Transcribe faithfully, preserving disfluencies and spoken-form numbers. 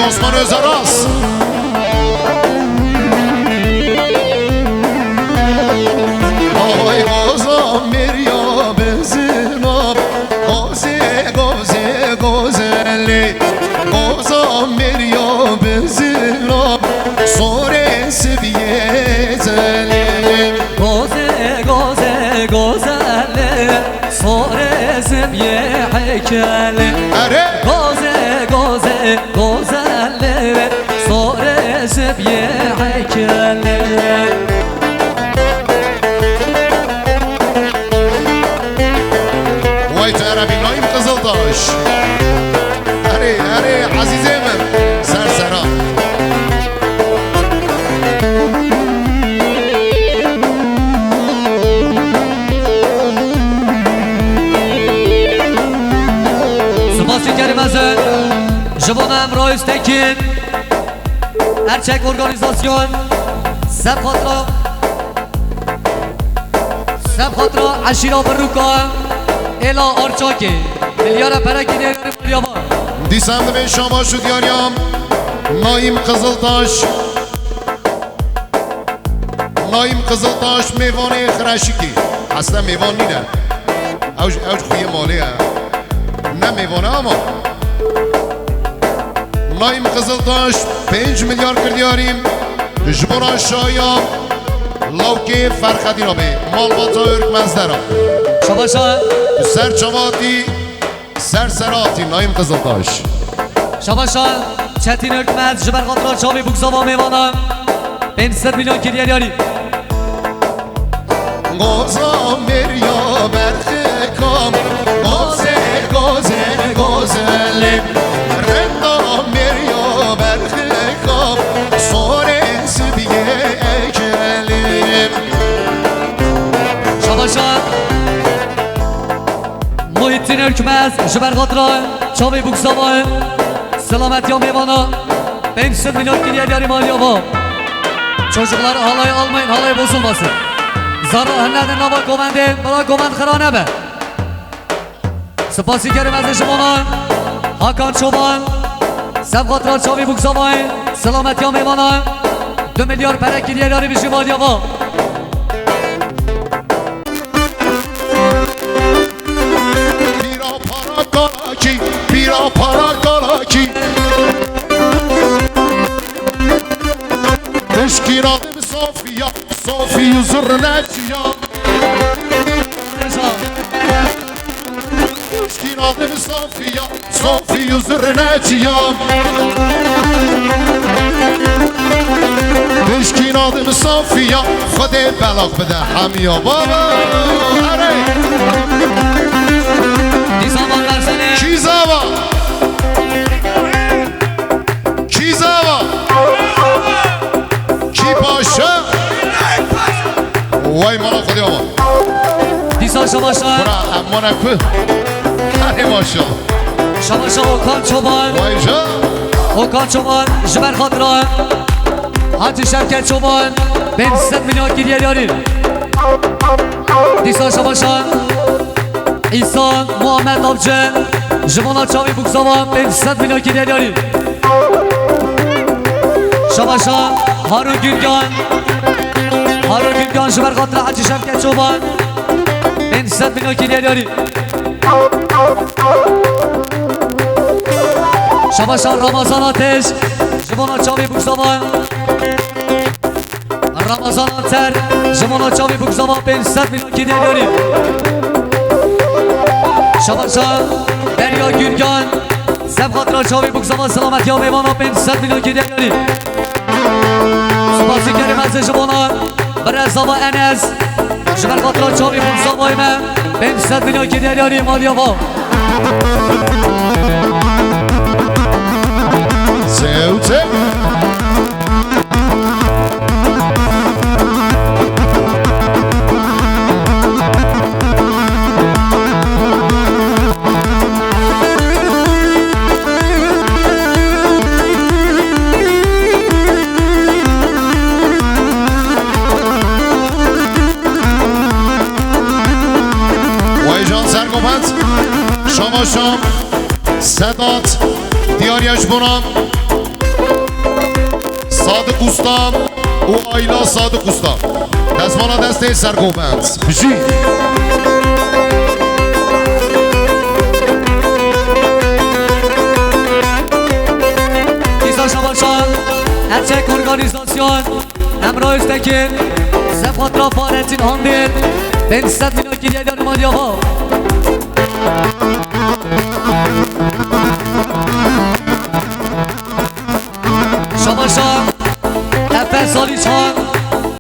Osman Özaras. Ay goza meriya bezina, goze, goze, gozele. Goza meriya bezina, sore sibiye zele. Goze, goze, gozele. Sore zibye hekele. Erê! Goze, goze, gozele. Sore zibye hekele. Vay tu Erebî Naîm Qiziltaş. Erê, erê, ezîzê min. Ser sera. Spasî kerî mezin ji bo me Emrayîz Tekîn, Erçek Organîzasyon, Sebxatra, Sebxatra Eşîra Birûka, Êla Arçakê, milyara perekî nêrî Dîsa em dibên şabaş û diyariya Naîm Qiziltaş. Naîm Qiziltaş mêvanê Xireşikê. Aslında mêvan nîne. Ew ji, ew ji xuyê malê ye. Ne mêvan e ama. Naîm Qiziltaş pênc milyar kir diyarî ji bo şaya lawkê Ferxedîna bê. Malbata Ürkmez dera. Şabaşa. Ser çavatî Ser seratî Naîm Qiziltaş. Şabaşa Çetin Ürkmez ji ber xatira çavê Bûkzava mêvana pênc sed milyon kiriye yarî. Goza meriya berxê kam, gozê, gozê, gozelê. Renda meriya berxê kam, sorê sibiyê ekelê. Şabaşa. Muhittin Ürkmez, ji ber xatira çavê Bûkzava, selametiya mêvana, pênc sed milyon kiriye yarî maliya va. Çocukları halaya almayın, halay bozulmasın. Zara hene de nava govendê, bira govend xira nebe. Spasî kerî mezin ji bona Hakan Çoban, ser xatira çavê Bûkzava, selametiya mêvana, du milyar pere kiriye yarî bijî maliya va. Pîra para kalakî, pîra para kalakî. Pişkî nadim Sofiya, Sofiyu zirneciya. Pişkî nadim Sofiya, Sofiyu zirneciya. Pişkî nadim Sofiya, Xwedê belak bide hemiya baba. Erê. Dîsa van versene. Kî zava? Kî zava? Kî paşa? Vay mala Xwedê ama. Dîsa şabaşa. Bura emmana ku. Hadi maşallah. Şabaşa Okan Çoban. Vay can. Okan Çoban, ji ber xatira Hacı Şevket Çoban, pênc sed milyon kiriye yarî. Dîsa şabaşa Îsa Muhammed Avcı, ji bona çavê Bûkzava, pênc sed milyon kiriye yarî. Şabaşa Harun Gürkan. Harun Gürkan ji ber xatira Hacı Şevket Çoban, pênc sed milyon kiriye yarî. Şabaşa Ramazan Ateş, ji bona çavê Bûkzava. Ramazan Ater, ji bona çavê Bûkzava, pênc sed milyon kiriye yarî. Şabaşa Derya Gürkan, ser xatira çavê Bûkzava, selametiya mêvana, pênc sed milyon kiriye yarî. Spasî kerî mezin ji bona Birêz Zava Enes, ji ber xatira çavê Bûkzavayê me, pênc sed milyon kiriye yarî maliya va. Zewte. Vay can Sergomet, Şamaşam, Sedat, diyar yaş buna. Sadiq Usta û Ayla Sadiq Usta. Destmala destê Sergo Band. Bijî. Îsa Şabaşan, Erçek Organîzasyon, Emre Öztekin, Sefa Trafa, Reçin Handil, pênc sed mînakî diye derman yava.